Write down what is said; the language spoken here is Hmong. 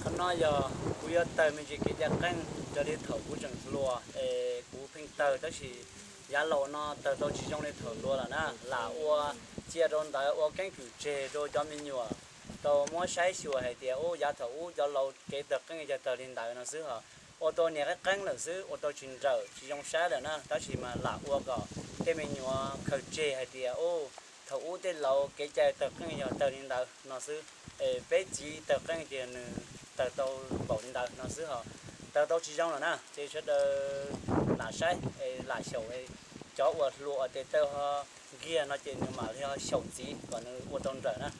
Qhov no yog kuv yuav tawg me ntsis kev cai qeej raws li thaum kuv tseem hluas es kuv pheej tawg, tab sis yav laus no tawg tau tsis zoo li thaum hluas lawm na, lam ua cia rau ntawd ua keeb kwm tseg rau cov me nyuam tau muab saib xyuas hais tias ub, yav thaum ub cov laus kev tawg qeej yog tawg li ntawd no xwb ho. Ua tau niag qeeb qeeb lawm xwb, ua tau tsis nrawm tsis zoo saib lawm na, tab sis mas lam ua kom tej me nyuam khaws tseg hais tias ub, thaum ub tej laus kev cai tawg qeej yog tawg li ntawd no xwb. Es peb txiv tawg qeej ces nws tawg tau npaum li ntawd no xwb ho. Tawg tau tsis zoo lawm na ces sawv daws lam saib, lam xyaum, cov uas hluas tes taw ho nkiag no ces nws mam li ho xyaum ntxiv kom nws ua tau nrawm na.